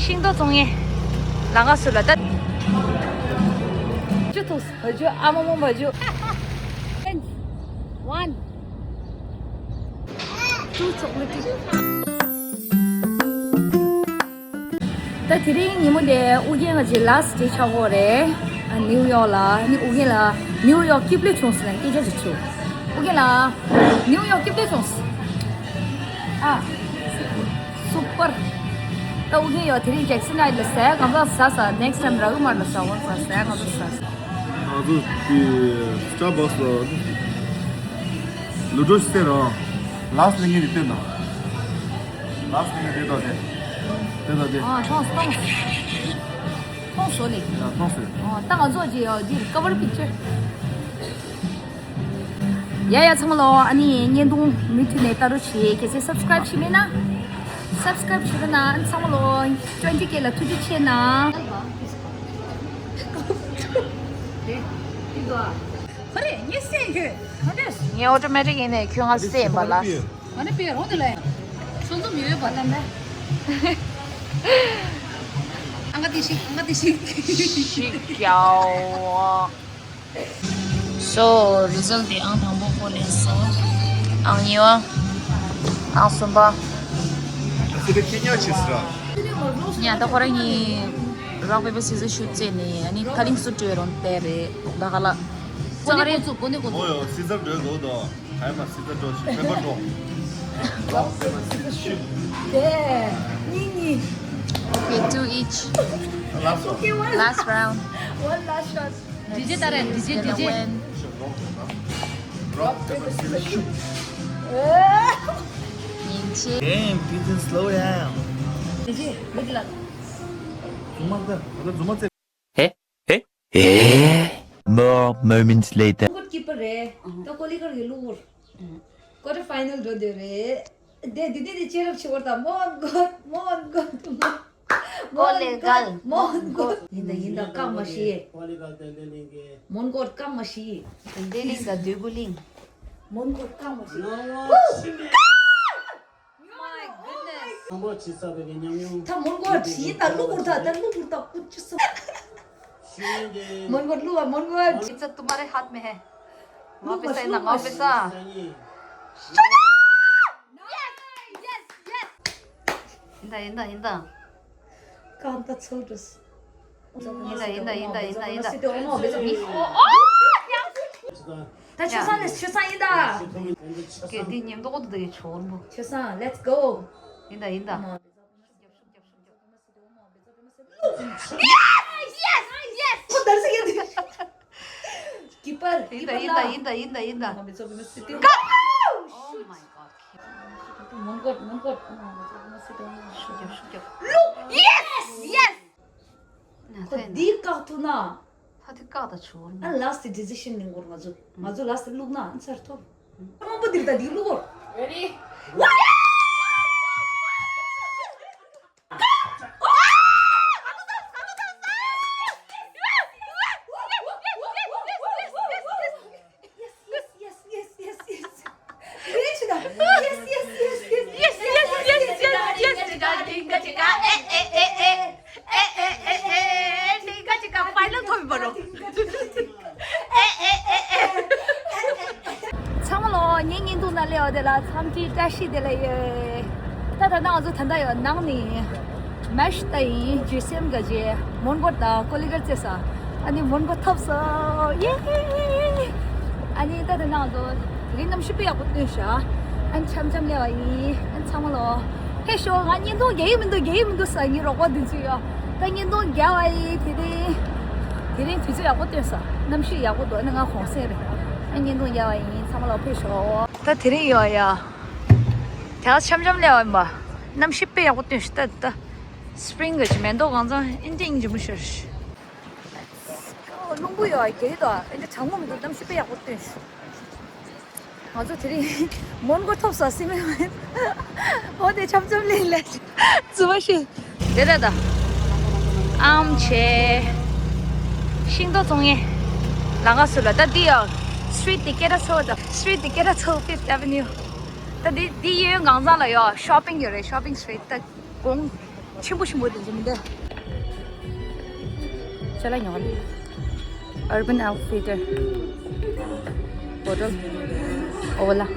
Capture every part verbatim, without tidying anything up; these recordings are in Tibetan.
ཤིང་ཏོག་བཙོང་ཡས་ལམ་ཁ་ཟུར་ལ་ད། ཅི་ཐུག་བ་ཇུ་ཨ་མ་མོ་བ་ཇུ། One. Two chocolate. ད་དེ་རིང་ཉིན་མོ་དེ་ཨུ་རྒྱན་ང་ཅི་ལ་སི་ཊི་ཆགས་ཀྱི་ཡོད་རེད། ཨ་ནིའུ་ཡོག་ལ། ཨ་ནི་ཨུ་རྒྱན་ལ་ནིའུ་ཡོག་སྐྱིད་པོ་བྱུང་ཟེར་ན་སྐད་ཆ་ཞིག་བྱུང་། ཨུ་རྒྱན་ལ་ནིའུ་ཡོག་སྐྱིད་པོ་བྱུང་ཟེར། ཨ། སུ་པར། ད་ཨུ་རྒྱན་ཡོག་དེ་རིང་ཇེག་སན་ཧའེཊ་ལ་ཟས་གང་ཟག་ཟ་ཟ། ནེག་སི་ཊའིམ་ར་ཝི་མར་ལ་ཟ་འོང་ཟ། ཟས་གང་ཟག་ཟ་ཟ། ང་ཚོ་དེ་སི་ཊར་བྷག་སི་ལ་ལུ་ཌོ་ཞིག་རྩེ་རོགས། ལ་སི་ཊི་ལེན་མཁན་དེ་བསྟན་དང་། ལ་སི་ཊི་ལེན་མཁན་དེ་དང་དེ། དེ་དང་དེ། ཨ། མཐོང་སོང་། མཐོང་སོང་ལེ། ཡ། མཐོང་སོང་། ཨ། ད་ང་ཚོ་ཅི་ཡོད་འདིར་ཀ་བར་པིག་ཅར། ཡ་ཡ་ཚང་མ་ལོ། ཨ་ནི་བརྙན་ཐུང་མུ་མཐུད་ནས་ལྟ་རོགས་བྱེད། གལ་སྲིད་སབ་སི་ཀ་རའིབ་བྱས་མེད་ན་སབ་སི་ཀ་རའིབ་བྱེད་རོགས་གནང་། ཨ་ནི་ཚང་མ་ལོ་ཊུ་ཝེན་ཊི་ཀེ་ལ་ཐུགས་རྗེ་ཆེ་གནང་། ཁོ་རེ་ངས་སེམས་ཁྱོད་ཁོ་འདྲས། ངས་ཨོ་ཊོ་མེ་ཊིག་ཡིན་ནས་ཁྱོད་ང་སེམས་པ་ལ། ང་ནི་པའི་རོང་དེ་ལ་ཡང་ཚོ་འཛོམས་ཡོད་པ་ལ་མེ། ཨ་ང་དེ་ཞིག་ཨ་ང་དེ་ཞིག་ཞིག་ཀྱའོ། སོ། རི་ཛལ་ཊི་དེ་ཨང་དང་པོ་ཁོ་ལེན་སོང་། ཨང་གཉིས་པ། ཨང་གསུམ་པ། ཨ་ཙི་དེ་ཁྱེད་ཉག་ཆེ་སི་ར། ཉག་ད་ཁོ་རང་གཉིས་རོག་པེ་པར་སི་ཟར་ཤུཊ་རྩེས་ནས་ཨ་ནི་ཐ་ལིང་སུ་བྲོས་རོགས་དེ་རེད་ད་ག་ལ། ཙག་རེད། ཨོ་ཡོ་སི་ཟར་བྲོས་འདུག་དོ། ག་ཡ་མ་སི་ཟར་བྲོས་ཤིག་པེ་པར་བྲོས། རོག་པེ་པར་སི་ཟར་ཤུཊ། དེ་གཉིས་གཉིས། Okay, two each. Last one. Okay, one. Last round. One last shot. ཌི་ཇེ་ད་རེད། ཌི་ཇེ། ཌི་ཇེ། Rock, paper, scissors, shoot. ཉིན་ཆེ། Damn, Tintin, slow down. ཌི་ཇེ་མིག་ལ། རྫུན་མ་ད་ད་རྫུན་མ་ཚེ། ཧེ། ཧེ། ཧེ། More moments later. ཀོ་ཀི་པར་རེད། ད་ཀོ་ལི་གར་གི་ལུག་པར། ཀོ་ཊར་ཕའི་ནལ་འགྲོ་འདོད་རེད། དེ་དེ་དེ་དེ་ཅེར་རབ་ཆེ་བར་དང་མོན་གོ་མོན་གོ། ཀོ་ལེ་གལ། མོན་གོ། ཡིན་ད་ཡིན་ད་བཀག་མ་ཤི། མོན་གོ་བཀག་མ་ཤི། དེ་ལིང་ད་དུས་བུ་ལིང་། མོན་གོ་བཀག་མ་ཤི། My goodness. ད་མོན་གོ་ཡིན་ད་ལུག་པར་ད་ད་ལུག་པར་ད་ཀུ་ཅི་སོ། མོན་གོ་ལུག་པ་མོན་གོ། ཡིན་ཙ་ཏུ་མ་རེ་ཧད་མེ་ཧེ། ང་པེ་ས་ཡིན་ན་ང་པེ་ས། ཡིན་ད་ཡིན་ད་ཡིན་ད། ཀམ་ད་ཚོ་འགྲོ། ཡིན་ད་ཡིན་ད་ཡིན་ད་ཡིན་ད་ཡིན་ད། ད་ཆོས་སང་ནས་ཆོས་སང་ཡིན་ད། གལ་ཏེ་ཉིན་ཐོག་ཏུ་དེ་ཆོར་འདུག་ཆོས་སང་let's go། ཡིན་ད་ཡིན་ད། Yes! Yes! Yes! Yes! ཀི་པར། ཡིན་ད་ཡིན་ད་ཡིན་ད་ཡིན་ད་ཡིན་ད། Go! Oh my god. མོན་གོ་མོན་གོ། ཤུགས་རྒྱབ་ཤུགས་རྒྱབ། Look! Yes! Yes! ཁོ་འདི་བཀག་ཐུབ་ན། ཧ་དེ་བཀག་ད་ཆུ་བོར། ཨ་last decision ལེན་དགོས་ང་ཚོ། ང་ཚོ་last བླུགས་ན་ཨ་ཚར་ཐོབ། དང་པོ་འདིར་ད་འདི་བླུགས་དགོས། Ready? Yes, yes, yes, yes, yes. Yes, yes, yes, yes. Yes, yes, yes, yes, yes. Final ཐོབ་པ་རོ། ཚང་མ་ལོ་ངའི་བརྙན་ཐུང་ནང་སླེབས་པ་དེ་ལ་འཚམས་འདྲི་བཀྲ་ཤིས་བདེ་ལེགས་ཡོད། ད་ད་ནང་ང་ཚོ་ད་ལྟ་ཡོད་ནང་ནས། མེ་ཤི་ད་ཡིན་ཇུ་སེམ་ག་ཇེ་མོན་གོ་དང་ཀོ་ལི་གར་རྩེ་ས། ཨ་ནི་མོན་གོ་ཐོབ་སོ། ཡེ། ཨ་ནི་ད་ད་ནང་ཚོ་དེ་རིང་གནམ་གཤིས་དཔེ་ཡག་པོ་སྟོན་ཤག་ཨ་ནི་འཆམ་འཆམ་སླེབས་པ་ཡིན། ཨ་ནི་ཚང་མ་ལོ། ཕེབས་ཤོག་ང་བརྙན་ཐུང་རྒྱག་གི་མི་འདུག་རྒྱག་གི་མི་འདུག་ཟེར་ངའི་རོགས་པ་འདི་ཚོས་ཡོད། ད་བརྙན་ཐུང་རྒྱག་པ་ཡིན། དེ་རིང་དེ་རིང་དུས་ཚོད་ཡག་པོ་སྟོན་སོ། གནམ་གཤིས་ཡག་པོ་འདུག་ཨ་ནི་ང་གུང་སེང་རེད། ཨ་ནི་བརྙན་ཐུང་རྒྱག་པ་ཡིན། ཚང་མ་ལོ་ཕེབས་ཤོག་ད་དེ་རིང་ཡོད་ཡ། དེ་ལ་འཆམ་འཆམ་སླེབས་པ་ཡིན་པ། གནམ་གཤིས་དཔེ་ཡག་པོ་སྟོན་ཤག་ད་ད། སི་པི་རིང་གི་མེ་ཏོག་གང་ཚང་ཨིན་ཏིང་ཇི་མོ་ཤར། རླུང་བུ་ཡོད་གལ་དོ་ཨིན་ཏི་གྲང་མོ་མི་འདུག་གནམ་གཤིས་དཔེ་ཡག་པོ་སྟོན་ཤག་ང་ཚོ་དེ་རིང་མོན་གོ་ཐོབ་ས་སི་མེ་མེད། འོ་དེ་འཆམ་འཆམ་ལེན་ལེ། རྫུན་མ་ཤི། དེ་ད་ད། ཨམ་ཆེ། ཤིང་ཏོག་བཙོང་ཡས། ལམ་ཁ་ཟུར་ལ་ད་འདི་ཡོད། སི་ཊི་རིཊ་དེ་སྐད་གྲགས་ཚ་བོ་ད། སི་ཊི་རིཊ་དེ་སྐད་གྲགས་ཚ་བོ་Fifth Avenue། ད་འདི་འདི་གཡས་གཡོན་གང་ཚང་ལ་ཡོད་ཤོ་པིང་ཡོད་རེད། ཤོ་པིང་སི་ཊི་རིཊ་ད་གོང་། ཆེན་པོ་ཆེན་པོ་དེ་ཚོ་མི་འདུག་ཅ་ལག་ཉོ་ག་ལ། Urban Outfitter bottle. ཨོ་ལ། ཨོ་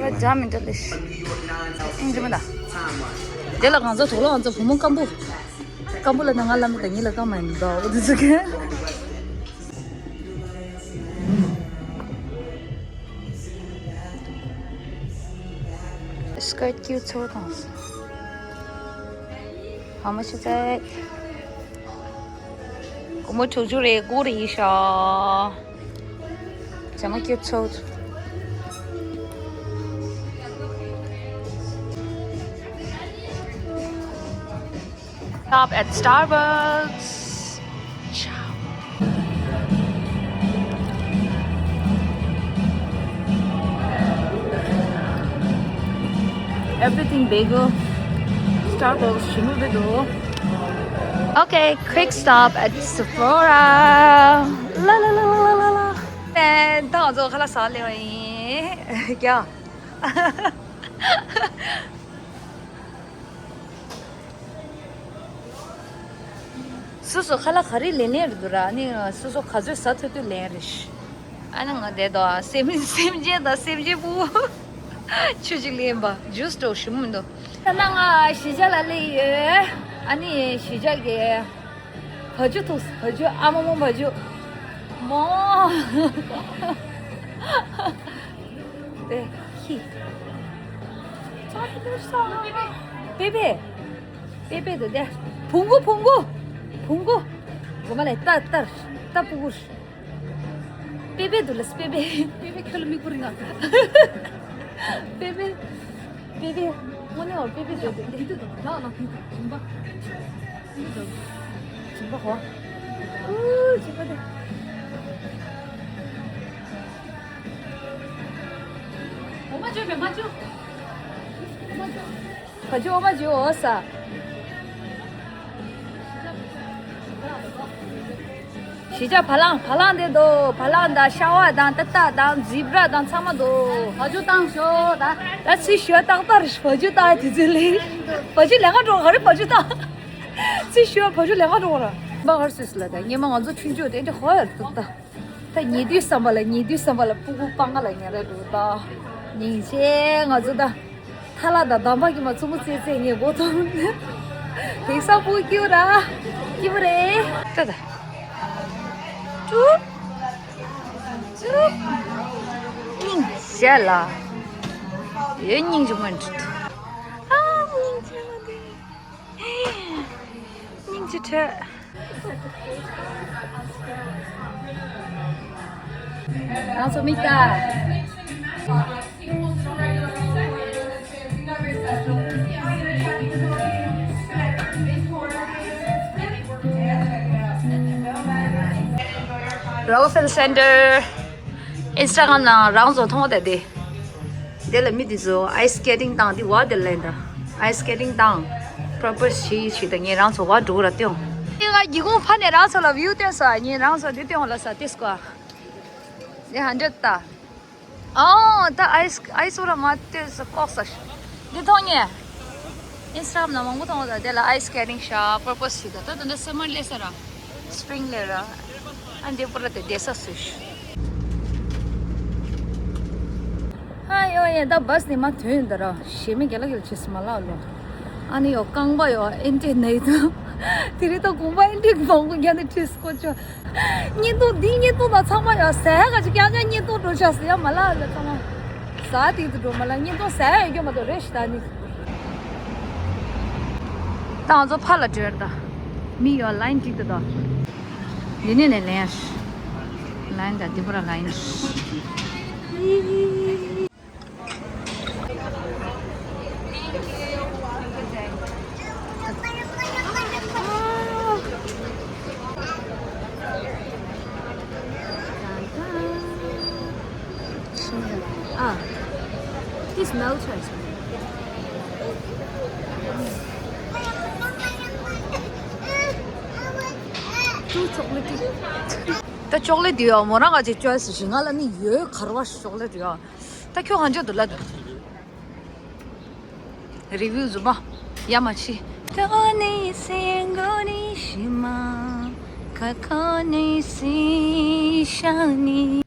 ལ་ཇམ་མི་འདྲ་ལེ་ཤ། ཨིན་ཇི་མ་ད། དེ་ལ་གང་ཚོ་དོག་ལོ་གང་ཚོ་བུ་མོ་སྐམ་པོ། སྐམ་པོ་ལ་ནི་ང་ལ་མི་ད་ཉི་ལ་སྐམ་མ་ཡིན་ད་འོ་དེ་ཚོ་གི། Skirt cute ཚོར་དང་། How much is it? སྒོར་མོ་དྲུག་ཅུ་རེད། སྒོར་རེ་ཡིན་ཤག་ཇ་མ་cute ཚོར། Stop at Starbucks. Ciao. Everything bagel. Starbucks ཞིམ་པོ་འདུག Okay, quick stop at Sephora. ལ་ལ་ལ། ཨེ། ད་ང་ཚོ་ཁ་ལག་ཟ་ལེ་བ་ཡིན། ཀྱ། སོ་སོ་ཁ་ལག་ག་རེ་ལེན་ལེན་རེད་འདུག་ར། ཨ་ནི་སོ་སོ་ག་ཚོད་ཟ་ཐུབ་ཐུབ་ལེན་རེད། ཨ་ནི་ང་བསྡད་དོ། སེམས་སེམས་ཅན་དང་སེམས་ཅན་ཕྲུ་གུ་ཆུ་ཅིག་ལེན་པ་ཇུས་འདྲ་ཞིམ་མི་འདུག་ད་ང་གཞིས་ཆགས་ལ་སླེབས་ཡོད། ཨ་ནི་གཞིས་ཆགས་ཀྱི་བ་ཕྱུགས་ཐུག་བ་ཕྱུགས། ཨ་མ་མོ་བ་ཕྱུགས་མོ། དེ་ཁྱི། པེ་པེ། པེ་པེ་དེ་དེ། བོང་གུ་བོང་གུ། བོང་གུ། གོ་མ་ལེ། ཏ་ཏ་ཏ་ཕྲུ་གུ། པེ་པེ་འདུག་ལ་པེ་པེ། པེ་པེ་ཁྱོད་ལ་མིག་པོ་རིང་ང་། པེ་པེ། པེ་པེ། དངོས་གནས་བ་པེ་པེ་འདུག་དེ་འདི་འདུག་ལགས་ལགས་འདི་འདུག་ཞིང་པ། འདི་འདུག་ཞིང་པ་ཧོ། ཨུ་ཞིང་པ་དེ། འོ་མ་བཅོས་མེད་མ་བཅོས། འོ་མ་བཅོས། བ་ཕྱུགས་འོ་མ་བཅོས་འོ་ས། གཞིས་ཆགས་བ་ལང་བ་ལང་དེ་འདུག་བ་ལང་དང་ཤ་བ་དང་ཏག་ཏག་དང་ཛི་བྲ་དང་ཚང་མ་འདུག་བ་ཕྱུགས་བཏང་ཤོག་ད། ད་ཚིག་ཞུ་བ་ཏག་ཏག་རེད། བ་ཕྱུགས་བཏང་དེ་ཚོ་ལས། བ་ཕྱུགས་ལས་ཀ་འགྲོ་ག་རེ་བ་ཕྱུགས་བཏང་། ཚིག་ཞུ་བ་བ་ཕྱུགས་ལས་ཀ་འགྲོ་ག་རེ། མ་གར་སུས་ལ་ད་ངས་མ་ང་ཚོ་ཆུང་ཆུང་དེ་འདྲ་ཧོ་ཡར་འདུག་ད། ད་ཉེ་དུས་བསམ་པ་ལ་ཉེ་དུས་བསམ་པ་ལ་ཕྲུ་གུ་སྤང་ཁ་ལ་ཉལ་ར་འགྲོ་ད། སྙིང་རྗེ་ང་ཚོ་ད། ཐ་ལ་དང་འདམ་བག་གི་མ་ཚུམ་མོ་ཙེ་ཙེ་ངས་མགོ་ཐོམ། དེང་སང་ཕྲུ་གུ་སྐྱིད་ར། སྐྱིད་པོ་རེད། ད་ད། ཀྲུ། ཀྲུ། སྙིང་རྗེ་ལ། ཡོད་སྙིང་རྗེ་མོ་འདྲི་ད། ཨ་སྙིང་རྗེ་མོ་དེ། སྙིང་རྗེ་ཁྲོད། ང་ཚོ་མིག་ལྟ། Rockefeller Center. Instagram ནང་རང་ཚོ་མཐོང་བ་དེ། དེ་ལ་མི་དེ་ཚོ་ice skating བཏང་དེ་བ་དེ་ལེན་ད། Ice skating བཏང་། Propose བྱེད་བྱེད་ད་ངས་རང་ཚོ་བ་འགྲོ་ར་སྟོན། དེ་ང་སྒེའུ་ཁུང་ཕ་ནས་རང་ཚོ་ལ་view སྟོན་ས། ངས་རང་ཚོ་དེ་སྟོན་ལ་ས་དེ་སྐོར། དེ་hundred ད། ཨོ་ད་ice ice བོ་ར་མ་སྟོན་ས་ལྐོག་ས། འདི་མཐོང་ངས། Instagram ནང་མང་པོ་མཐོང་ད། དེ་ལ་ice skating བྱ་Propose བྱེད་ད། ད་ད་འདི་summer སླེབས་ས་ར། Spring སླེབས་ར། ཨ་འདི་པུ་ར་དེ་བསྡད་ས་སུ་ཤི། ཧ་ཡོ་ཡེ་ད་bus ནི་མ་ཐོན་ད་ར། ཞེ་མི་རྒྱ་ལ་རྒྱ་ལ་བྱེད་སི་མ་ལགས་ལོ། ཨ་ནི་ཡོ་རྐང་པ་ཡོ་ཨེན་ཏི་ནའི་ད། དེ་རིང་ད་དགོངས་པ་ཨེན་ཏི་མང་པོ་རྒྱ་ནི་ཁྲིས་སྐོར་ཆོ། བརྙན་ཐུང་འདི་བརྙན་ཐུང་དང་ཚང་མ་ཡང་ཟ་ཡ་ག་ཅིག་ཀྱང་ཀྱང་བརྙན་ཐུང་འགྲོ་ཆགས་ཟེར་ཡ་མ་ལ་ལ་ཚང་མ། ཟ་དེ་དུ་འགྲོ་མ་ལ་བརྙན་ཐུང་ཟ་ཡ་ཡོད་རྒྱུ་མ་གཏོགས་རེད་ཤི་ད་ནི། ད་ང་ཚོ་ཕར་ལ་འགྲོ་ཡ་རེད་ད། མི་ཡོད་ལ་ཡིན་འགྲིག་ད་ད། འདི་ནས་ནས་ལེན་ཡ་ཤི། ལ་ཡིན་ད་འདི་པུ་ར་ལ་ཡིན་ཤི། Ah, this melted. Too chocolatey. ད་ཅོག་ལེ་ཊི་ཡོད། མོ་རང་ག་ཅིག་ཅོའི་སི་ཞིག་ང་ལ་ནི་ཡོད་གར་བ་ཅོག་ལེ་ཊི་ཡོད། ད་ཁྱོད་གང་ཅོག་འདུག་ལ་འདུག་རི་བིའུ་བཟོ་པ་ཡ་མ་ཆི། ད་ནི་སེང་གོ་ནི་ཤི་མ་ཁ་ཁ་ནི་སི་ཤ་ནི།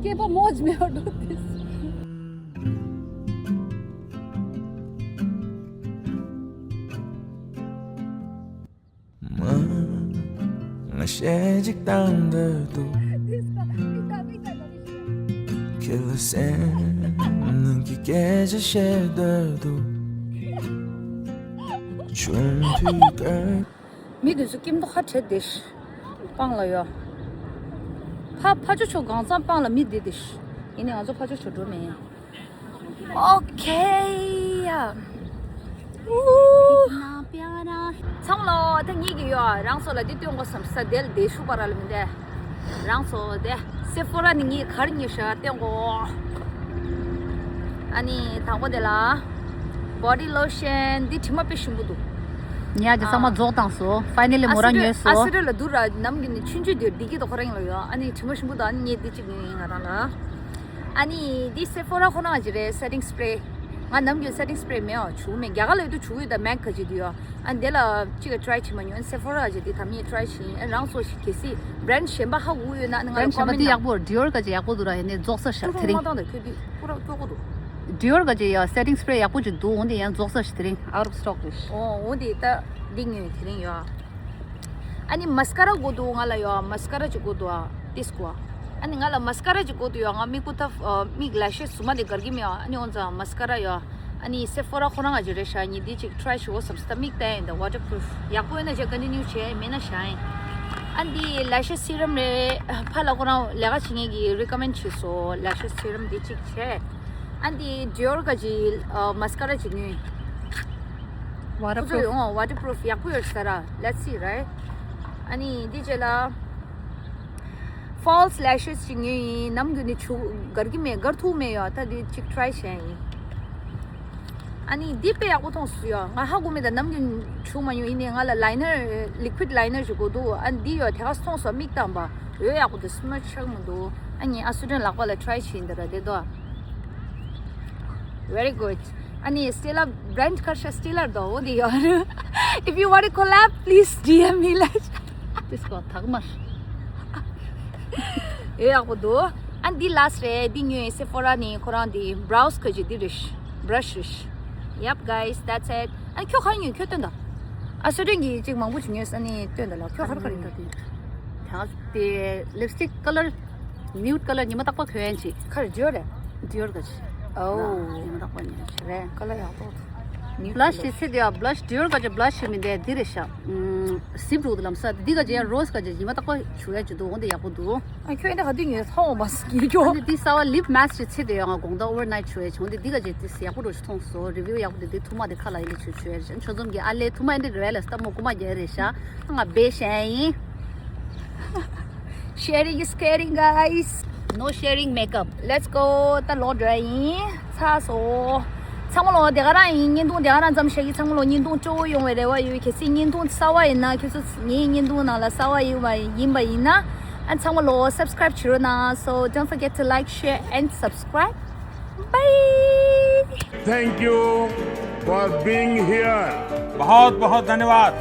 སྐྱེས་པ་མོ་ཇི་མེ་འོ་འགྲོ་དེ། མ། ང་གཞས་ཅིག་བཏང་འདོད་འདུག་ཁྱེད་ལ་སེམས་ནང་གི་སྐད་ཆ་བཤད་འདོད་འདུག་ཆུང་དུས་ཀ་མི་དེ་ཚོ་ཀིམ་ཏོ་ཁ་བྲལ་བསྡད་ཤག་སྤང་ལ་ཡོད། ཕ་ཕ་ཇོ་ཆོ་གང་ཚང་སྤང་ལ་མི་བསྡད་བསྡད་ཤག་ཡིན་ནའི་ང་ཚོ་ཕ་ཇོ་ཆོ་འགྲོ་མེད་ཡ། ཨོ་ཁེ་ཡ། ཨུ། ཚང་མ་ལོ་ད་ངེད་ཀྱི་ཡོད་རང་ཚོ་ལ་འདི་སྟོན་དགོས་བསམ་ས་དེ་ལ་དེ་ཤུ་པ་ར་ལ་མི་འདས། རང་ཚོ་དེ་སེ་ཕོ་ར་ནི་ངས་གར་ཉེ་ཤ་སྟོན་གོ། ཨ་ནི་དང་པོ་དེ་ལ་body lotion འདི་དྲི་མ་དཔེ་ཞིམ་པོ་འདུག་ཉ་ཅི་ཚང་མ་རྫོགས་བཏང་སོ། finally མོ་རང་ཉོས་སོ། ཨ་སི་ཏྲ་ལ་འདུག་ར་ནམ་གྱི་ནི་ཆུན་ཆུན་དེ་བདེ་སྐྱིད་དོ་ཁོ་རང་ཡིན་ལ་ཡོད། ཨ་ནི་དྲི་མ་ཞིམ་པོ་འདུག་ཨ་ནི་ངས་འདི་གཅིག་ཉོས་ཡིན་ང་རང་ལ། ཨ་ནི་འདི་སེ་ཕོ་ར་ཁོ་རང་ཅི་རེད། setting spray ང་ནམ་གྱི་setting spray མེད་ཨ་བྱུག་མེད་རྒྱ་གར་ལ་ཡོད་དུ་བྱུག་ཡོད་ད་མེག་ག་ཅི་འདུག་ཡོད། ཨ་འདི་ལ་གཅིག་ག་try བྱེད་མ་མྱོང་། Sephora ག་ཅིག་འདི་ད་མིན་try བྱེད། ཨ་རང་ཚོ་ཞིག་གལ་སྲིད་brand གཞན་པ་ཧ་གོ་ཡོད་ན་ཨ་ནི་ང་ལ་brand གཞན་པ་འདི་ཡག་པོ། Dior ག་ཅིག་ཡག་པོ་འདུག་ར། ཡིན་ནའི་རྫོགས་ས་ཤག་དེ་རིང་མ་བཏང་ད་ཁྱོད་འདི་པུ་ར་སྐྱོ་གོ་འདུག Dior ག་ཅིག་ཡ་setting spray ཡག་པོ་ཅིག་འདུག་འོ་འདི་ཡང་རྫོགས་ས་ཤག་དེ་རིང་out of stock རེད། ཨོ་འོ་འདི་ད་འདི་ཉོས་དེ་རིང་ཡོད། ཨ་ནི་mascara དགོས་འདུག་ང་ལ་ཡོད། mascara ཅིག་དགོས་འདུག་ཨ། ཏིས་ཀོ། ཨ་ནི་ང་ལ་mascara ཅིག་དགོས་འདུག་ཡོད། ང་མིག་པོ་ད་མིག་lashes བཟོ་མ་དེ་གར་གི་མེད་ཨ། ཨ་ནི་འོན་ཙང་mascara ཡོད། ཨ་ནི་Sephora ཁོ་རང་ང་ཅིག་རེད་ཤག་ཉི་འདི་ཅིག་try ཞུ་བོ་བསམ་སི་ད་མིག་བལྟས་ཡིན་ད་waterproof ཡག་པོ་ཡོད་ན་ཅིག་continue བྱས་མེད་ན་བཞག་ཡིན། ཨ་འདི་lashes serum རེད། ཕ་ལ་ཁོ་རང་ལས་ཀ་བྱེད་མཁན་གྱིས་recommend བྱས་སོ་lashes serum འདི་ཅིག་བྱས། ཨ་འདི་Dior ག་ཅིག་mascara ཅིག་ཉོས། waterproof ཁོ་ཚོ་ཡོང་waterproof ཡག་པོ་ཡོད་ས་ར། Let's see right. ཨ་ནི་འདི་རྗེས་ལ་false lashes ཅིག་ཉོས་ཡིན། ནམ་རྒྱུན་ནི་བྱུག་གར་གི་མེད། གར་ཐུབ་མེད་ཡོད། ད་འདི་ཅིག་try བྱས་ཡིན། ཨ་ནི་འདི་དཔེ་ཡག་པོ་མཐོང་སོང་ཡོད། ང་ཧ་གོ་མེད་ད་ནམ་རྒྱུན་བྱུག་མ་མྱོང་། ཡིན་ནའི་ང་ལ་liner liquid liner ཞིག་དགོས་འདུག་ཨ་འདི་ཡོད་དེ་ག་མཐོང་སོང་མིག་བཏང་པ་འོད་ཡག་པོ་འདུག smudge ཆགས་མི་འདུག་ཨ་ནི་ཨ་སུ་ཏན་ལག་པ་ལ་try བྱས་ཡིན་ད་ར་དེ་དོ། Very good. ཨ་ནི་Stella brand ཁར་ཤ་Stella དོ་འོ་དེ་ཡོད། If you want to collab, please D M me like. ཏིས་ཀོ་ཐག་མར། ཨེ་ཡག་པོ་འདུག་ཨ་འདི་last རེད། འདི་ཉོས་Sephora ནི་ཁོ་རང་འདི་brows ག་ཅིག་འདི་རེད། brush རེད། Yep guys, that's it. ཨ་ཁྱོད་ག་ཉོས་ཁྱོད་སྟོན་ད། ཨ་སུ་ཏན་གྱིས་ཅིག་མང་པོ་ཅིག་ཉོས་ཨ་ནི་སྟོན་ད་ལ་ཁྱོད་ག་རེ་ག་རེ་ཡིན་ད་དེ། ད་དེ་lipstick color nude color ཉི་མ་རྟག་པ་གོན་ཡན་ཅིག་ཁར་Dior རེད། Dior ག་ཅིག་ཨོ། ཉི་མ་རྟག་པ་ཉོས་རེད། color ཡག་པོ། blush དེ་ཚེ་དེ་ཡ་blush Dior ག་ཅིག blush ཞིག་མི་འདས་འདི་རེད་ཤག་ཟིབ་རུ་དུ་ལམ་ས་འདི་ག་ཅིག་ཡ་rose ག་ཅིག་ཉི་མ་རྟག་པ་བྱུག་ཡ་ཅིག་འདུག་འོ་འདི་ཡག་པོ་འདུག་ཨ་ཁྱོད་འདི་ག་དུས་ཉོས་ཚ་འོང་མ་སི་ཡོད་ཀྱོ། ཨ་ནི་འདི་གསར་བ་lip mask ཞིག་ཚེ་དེ་ཡ་ང་དགོང་དག་overnight བྱུག་ཡ་ཅིག་འོ་འདི་འདི་ག་ཅིག་འདི་ཡག་པོ་འགྲོ་ཞིག་མཐོང་སོང་། review ཡག་པོ་འདི་འདི་ཐུག་མ་འདི་ཁ་ལ་ཡིན་འདི་བྱུག་བྱུག་ཡ་ཅིག་ཆོ་འཛོམས་ཀྱི་ཨ་ལེ་ཐུག་མ་ཡིན་འདི་རེད་ལ་སྟབས་མོ་རྐུ་མ་རྒྱག་རེད་ཤག་ང་བེ་ཤན་ཡིན། Sharing is caring, guys. No sharing makeup. Let's go. ད་ལོག་འགྲོ་ཡིན། ཚར་སོང་། ཚང་མ་ལོ་དེ་ག་རང་ཡིན། བརྙན་ཐུང་དེ་ག་རང་ཙམ་བཞག་གི་ཚང་མ་ལོ་བརྙན་ཐུང་སྤྲོ་བོ་ཡོང་བའི་རེ་བ་ཡོད། གལ་སྲིད་བརྙན་ཐུང་གསར་བ་ཡིན་ན་ཁྱོད་ཚོ་ངའི་བརྙན་ཐུང་ནང་ལ་གསར་བ་ཡིན་པ་ཡིན་པ་ཡིན་ན་ཨ་ཚང་མ་ལོ་subscribe བྱེད་རོགས་གནང་། So don't forget to like, share and subscribe. Bye. Thank you for being here. बहुत बहुत धन्यवाद।